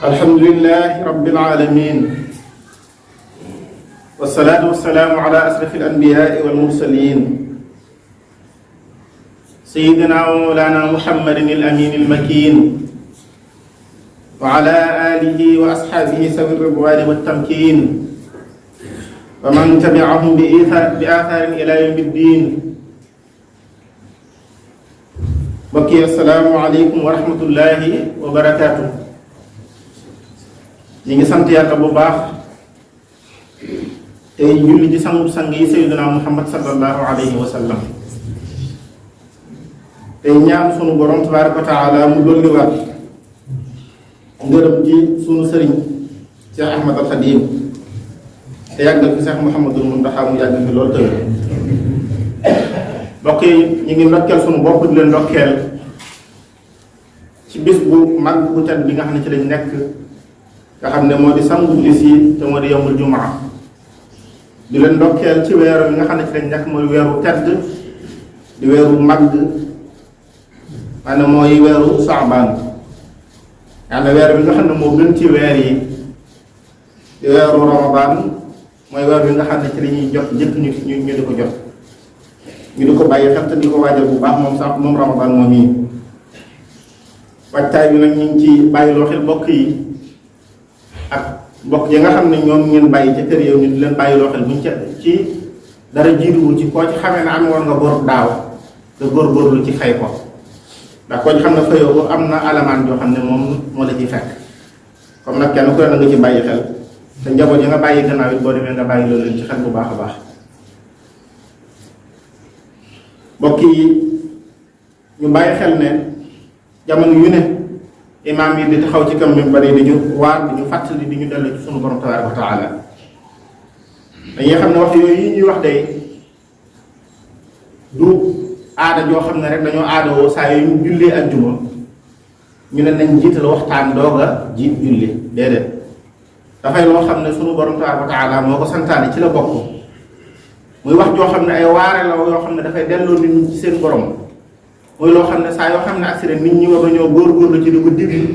الحمد لله رب العالمين والصلاة والسلام على أشرف الأنبياء والمرسلين سيدنا ومولانا محمد الأمين المكين وعلى آله وأصحابه سوي الرضوان والتمكين ومن تبعهم بآثار إلى يوم الدين. بقي السلام عليكم ورحمة الله وبركاته. ñi ngi sant yàlla bu baax tey julli ci sangu sang yi sayyidina Muhammad sallallahu alayhi wa sallam tey ñaan sunu borom tabaaraka wa taala mu dolliwaat ngërëm ci sunu sëriñ Cheikh Ahmad al Khadim te yàggal fi Cheikh Mouhamadul Muntaxa mu yàgg fi loolu tëdd. mbokk yi ñu ngi ndokkeel sunu bopp di leen ndokkeel ci bis bu mag bu tedd bi nga xam ne ci lañ nekk, nga xam ne moo di sangu bis yi te moo di yawmul jumaa. di leen ndokkeel ci weeru yi nga xam ne ci lañ nekk mooy weeru tedd di weeru mag, maanaam mooy weeru saabaan. yàlla weer bi nga xam ne moo gën ci weer yi di weeru ramadaan mooy weer bi nga xam ne ci la ñuy jot njëkk ñu di ko jot, ñu di ko bàyyi xel te di ko waajal bu baax moom ramadaan moom yi. waajtaay bi nag ñu ngi ci bàyyiloo xel mbokk yi ak mbokk yi nga xam ne ñoom ngeen bàyyi ca kër yow ñu di leen bàyyiloo xel buñ ca ci dara jiituwu ci koo ci xamee ne am woon nga bor daaw nga góorgóorlu ci fay ko, ndax koo ci xam ne fayoo ko am na alamaan joo xam ne moom moo la ciy fekk. comme nag kenn ku ne na nga ci bàyyi xel te njaboot yi nga bàyyi gannaaw it boo demee nga bàyyi loolu leen ci xel bu baax a baax. mbokk yi ñu bàyyi xel ne jamono yu ne imaam yi di taxaw ci kam minbar yi di ñu waar di ñu fàttali di ñu dellu ci sunu borom tabaaraka wa taala. dañuy xam ne wax yooyu yi ñuy wax day du aada joo xam ne rek dañoo aadawoo saa yu ñu jullee ak juma ñu ne nañ jiital waxtaan doog a jiit julli. déedéet, dafay loo xam ne sunu borom tabaaraka wa taala moo ko santaane, ci la bokk. muy wax joo xam ne ay waare la yoo xam ne dafay delloo nit ñi ci seen borom. muy loo xam ne saa yoo xam ne accident nit ñi war nañoo góorgóorlu ci di ko diglu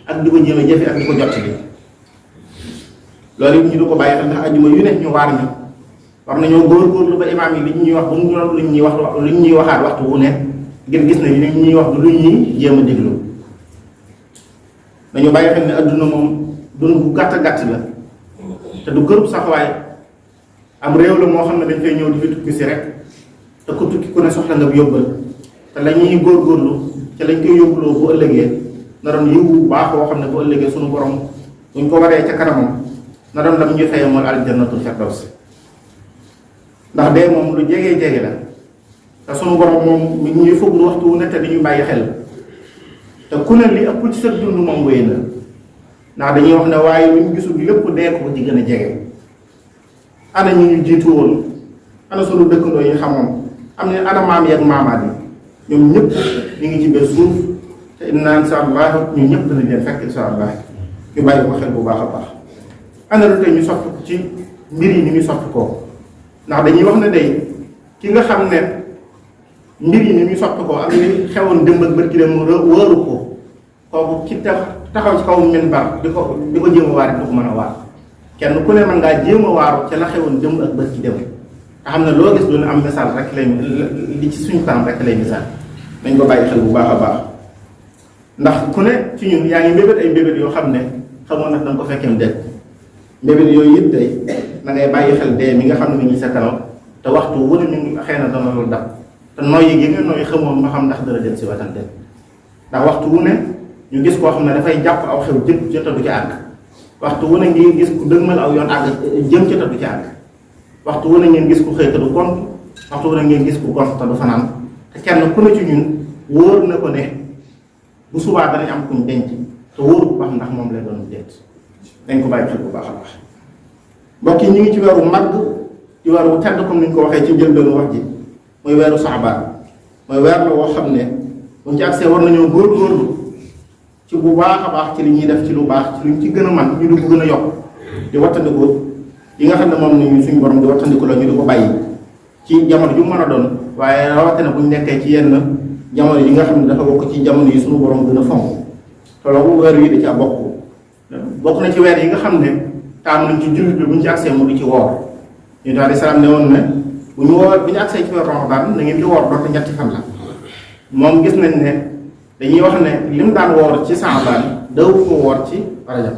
ak di ko jéem a jëfe ak di ko jot bi. loolu it ñu di ko bàyyi xel ndax ajjuma yu ne ñu waar ñu war nañoo góorgóorlu ba imaam yi li ñuy wax bu mu doon lu ñuy wax lu ñuy waxaat waxtu wu ne ngir gis nañu li ñuy wax du lu ñuy jéem a diglu. dañu bàyyi xel ne adduna moom dund bu gàtt gàtt la te du kërub sax waaye am réew la moo xam ne dañ fay ñëw di fi tukki si rek te ku tukki ku ne soxla nga yóbbal. te la ñuy góorgóorlu ca lañ koy yóbbuloo bu ëllëgee na doon yiw bu baax boo xam ne bu ëllëgee sunu borom buñ ko waree ca kanamam na doon lam ñuy fayee moom aljannatul firdaws. ndax dee moom lu jege la te sunu borom moom mi ngi ñuy fuglu waxtu wu ne te di ñu bàyyi xel te ku ne li ëpp ci sa dund moom wéy na. ndax dañuy wax ne waaye lu ñu gisul lépp dee ko ci gën a jege. ana ñu jiitu woon, ana sunu dëkkandoo yi xamoon, am ne ana maam yi ak maamaat yi. ñoom ñëpp ñu ngi ci biir suuf te inna insha allah ñu ñëpp dana leen fekk insha allah. ñu bàyyi ko xel bu baax a baax. ana lu tey ñu soppi ko ci mbir yi ni ñu soppi ko, ndax dañuy wax ne day ki nga xam ne mbir yi ni ñu soppi ko ak li xewoon démb ak bërki dem wóoru ko, kooku ci taxaw ci kaw minbar di ko jéem a waar du ko mën a waar. kenn ku ne mën ngaa jéem a waaru ca la xewoon démb ak bërki dem nga xam ne loo gis doon am misaal rek lay li ci suñu kanam rek lay misaal. nañ ko bàyyi xel bu baax a baax ndax ku ne ci ñun yaa ngi mbébét ay mbébét yoo xam ne xamoon nag da nga ko fekkeem déet. mbébét yooyu it day na ngay bàyyi xel dee mi nga xam ne mi ngi sa kanam te waxtu wu ne mi ngi xëy na dana lu dab te nooyi gi nga nooyi xamoon ma xam ndax dana dem si watal déet. ndax waxtu wu ne ñu gis koo xam ne dafay jàpp aw xew jëm ca te du ci àgg. waxtu wu ne ngi gis ku dëgmal aw yoon àgg jëm ca te du ci àgg. waxtu wu ne ngeen gis ku xëy te du gont, waxtu wu ne ngeen gis ku gont te du fanaan. te kenn ku ne ci ñun wóor na ko ne bu subaa danañ am kuñ denc te wóor bu baax ndax moom lay doon déet. dañ ko bàyyi xel bu baax a baax. mbokk yi ñu ngi ci weeru màgg ci weeru tedd comme ni ñu ko waxee ci njëlbeenu wax ji mooy weeru saabaan. mooy weer la woo xam ne buñ ci accès war nañoo góorgóorlu ci bu baax a baax ci li ñuy def ci lu baax ci luñ ci gën a man ñu di ko gën a yokk di wattandiku yi nga xam ne moom nañu suñu borom di wattandiku la ñu di ko bàyyi ci jamono ju mën a doon. waaye rawatina bu ñu nekkee ci yenn jamono yi nga xam ne dafa bokk ci jamono yi suñu borom gën a fonk te loolu weer yi da caa bokk bokk na ci weer yi nga xam ne taamu nañ ci jullit bi bu ñu ci agsee mu di ci woor ñu daal di salaam ne woon ne bu ñu woor bu ñu agsee ci weer Ramadan na ngeen di woor doonte ñetti fan la moom gis nañ ne dañuy wax ne li mu daan woor ci Saabaan daw ko woor ci Rajab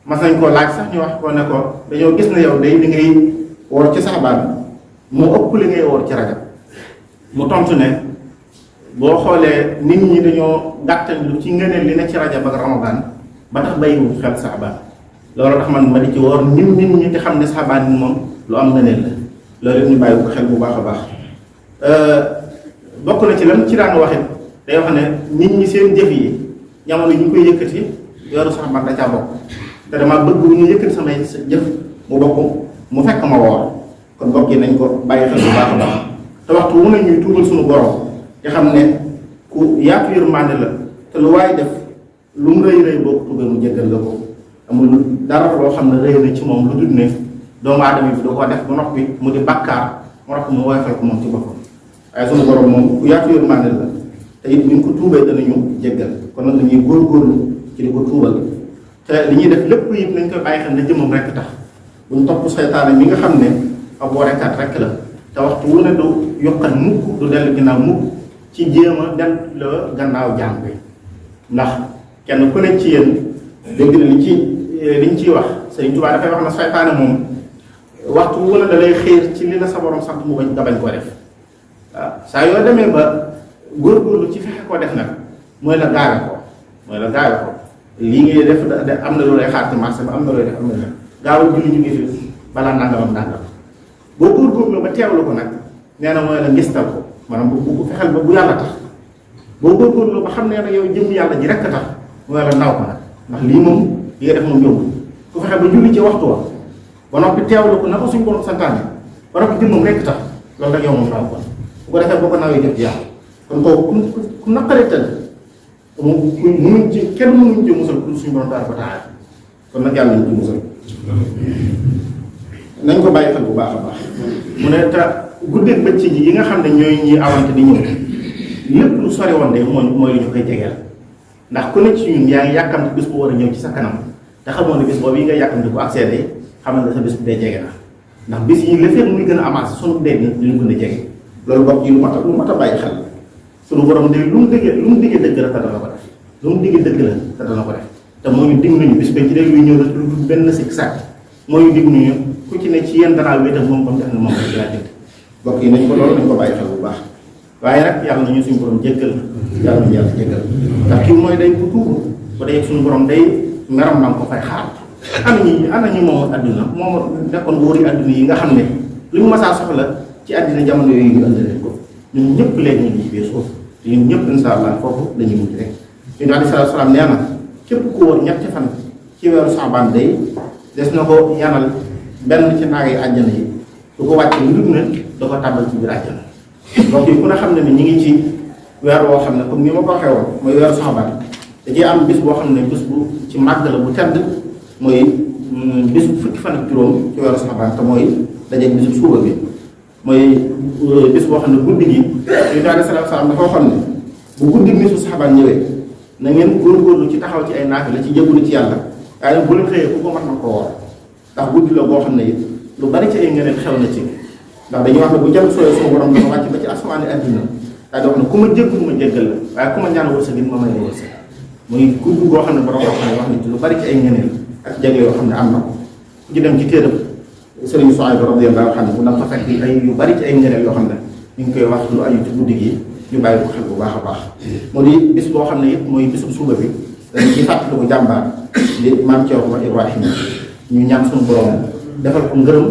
mas nañ koo laaj sax ñu wax ko ne ko dañoo gis ne yow day li ngay woor ci Saabaan moo ëpp li ngay woor ci Rajab mu tontu ne boo xoolee nit ñi dañoo gàttal lu ci ngëneel li ne ci Rajab ak Ramadan ba tax bàyyiwu xel Saabaan loolu tax man ma di ci woor nit ñi te xam ne Saabaan ni moom lu am ngëneel la loolu ñu bàyyi ko xel bu baax a baax bokk na ci lan ci daan waxit day wax ne nit ñi seen jëf yi jamono yi ñu koy yëkkati yoru Saabaan da caa bokk te dama bëgg bu ñu yëkkati samay jëf mu bokk mu fekk ma woor kon bokk yi nañ ko bàyyi xel bu baax a baax te waxtu wu ne ñuy tuubal suñu borom te xam ne ku yaatu yërmande la te lu waaye def lu mu rëy rëy boo ko tuubee mu jéggal la ko amul dara loo xam ne rëy na ci moom lu dul ne doomu aadama bi da koo def ba noppi mu di bàkkaar mu noppi mu woyofal ko moom ci boppam waaye suñu borom moom ku yaatu yërmande la te it ñu ko tuubee danañu jéggal kon nag dañuy góorgóorlu ci di ko tuubal te li ñuy def lépp it nañ koy bàyyi xel ne jëmmam rekk tax buñ topp seytaane mi nga xam ne ab warekat rekk la te waxtu wu ne du yokkat mukk du dellu ginnaaw mukk ci jéem a dellu la gannaaw jàng bi ndax kenn ku ne ci yéen dégg na liñ ciy wax Sëriñ Tuubaa dafay wax na seytaane moom waxtu wu ne da lay xiir ci li la sa borom sant mu bañ nga bañ koo def waaw saa yoo demee ba góorgóorlu ci fexe koo def nag mooy la gaawe ko lii ngay def am na lu lay xaar ci marché ba am na looy def am na gaawal julli ñu ngi fi balaa nangamam nangam boo góorgóorlu ba teewlu ko nag nee na mooy la ngistal ko maanaam bu fexeel ba bu yàlla tax boo góorgóorlu ba xam ne nag yow jëm yàlla ji rekk tax mooy la naw ko nag ndax lii moom li nga def moom yomb ku fexe ba julli ci waxtu wa ba noppi teewlu ko na ko suñu borom santaane ba noppi jëmmam rekk tax loolu nag yow moom naw ko bu ko defee boo ko nawee jëf ci yàlla kon kooku ku naqaree tëdd moom mënuñ ci kenn mënuñ ci musal ku suñu borom taala ba taala kon nag yàlla ñu ci musal nañ ko bàyyi xel bu baax a baax mu ne te guddeeg bëccëg yi nga xam ne ñooy ñi awante di ñëw lépp lu sori woon de mooy lu ñu koy jegeel ndax ku ne ci ñun yaa ngi yàkkamti bis bu war a ñëw ci sa kanam te xamoon ne bis boobu yi nga yàkkamti bu accès de xamal nga sa bis bu dee jege na ndax bis yi la fekk muy gën a avancé sunu dee ni ñu gën a jege loolu bokk yi lu mat a bàyyi xel sunu borom de lu mu diggee dëgg la te dana ko def lu mu diggee dëgg la te dana ko def te moo ñu dig nañu bis ba ci dee luy ñëw la lu dul benn sikk sàkk moo ñu dig nañu ku ci ne ci yéen danaa wéetal moom comme def na moom rek laa jënd bokk yi nañ ko loolu nañ ko bàyyi xel bu baax waaye nag yàlla nañu suñu borom jéggal yàlla nañu yàlla jéggal ndax kii mooy day ku tuubu ba day suñu borom day meram na ko fay xaar ana ñi moom adduna moom nekkoon wóori adduna yi nga xam ne lu ñu masaa soxla ci àddina jamono yooyu ñu andi leen ko ñun ñëpp léegi ñu ngi ci biir suuf te ñun ñëpp insha allah foofu dañuy mujj rek ñu daal di salaam nee na képp ku wóor ñetti fan ci weeru Saabaan day des na ko yanal benn ci naag yi àjjana yi du ko wàcce lu dul ne da ko tàmbal ci biir àjjana donc yi ku ne xam ne ni ñu ngi ci weer woo xam ne comme ni ma ko waxee woon mooy weeru Saabaan da ciy am bis boo xam ne bis bu ci màgg la bu tedd mooy bis bu fukki fan ak juróom ci weeru Saabaan te mooy dajeeg bisu suuba bi mooy bis boo xam ne guddi gi yu daal di salaam dafa waxoon ne bu guddi bisu Saabaan ñëwee na ngeen góorgóorlu ci taxaw ci ay naafila ci jégalu ci yàlla waaye nag bu leen xëyee ku ko mën na ko woor ndax guddi la boo xam ne it lu bari ci ay ngëneel xew na ci ndax dañuy wax ne bu jant sooyee suñu borom dana wàcc ba ci asamaani adduna daal di wax ne ku ma jéggal ma jéggal la waaye ku ma ñaan wërsëg ma may la wërsëg muy guddi goo xam ne borom wax na ci lu bari ci ay ngëneel ak jagle yoo xam ne am na ko ku ci dem ci téeram Sëriñ Suhaybu radiyallahu anhu bu na fa fekk ay yu bari ci ay ngëneel yoo xam ne ñu ngi koy wax lu aju ci guddi gi ñu bàyyi ko xel bu baax a baax moo di bis boo xam ne it mooy bisub suba bi dañu ci fàttali ko jàmbaar di maam Ceerno Ibrahima ñu ñaan suñu borom defal ko ngërëm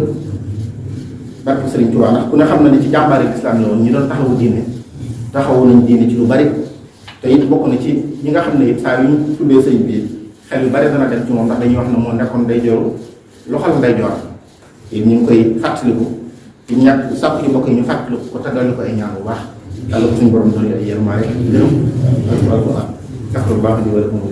barke Sëriñ Tuubaa ndax ku ne xam na ne ci jàmbaari lislaam la woon ñi doon taxawu nañ diine ci lu bari te it bokk na ci ñi nga xam ne it saa yu ñu tuddee sëriñ bi xel yu bari dana dem ci moom ndax dañuy wax ne moo nekkoon day joru loxal nday joor ñu ngi koy fàttaliku di ñàkk sàpp ci mbokk yi ñu fàttaliku ko te dolli ko ay ñaan bu baax yàlla ko suñu borom doon ay yërmaale gërëm ak alquran baax di wala ko mu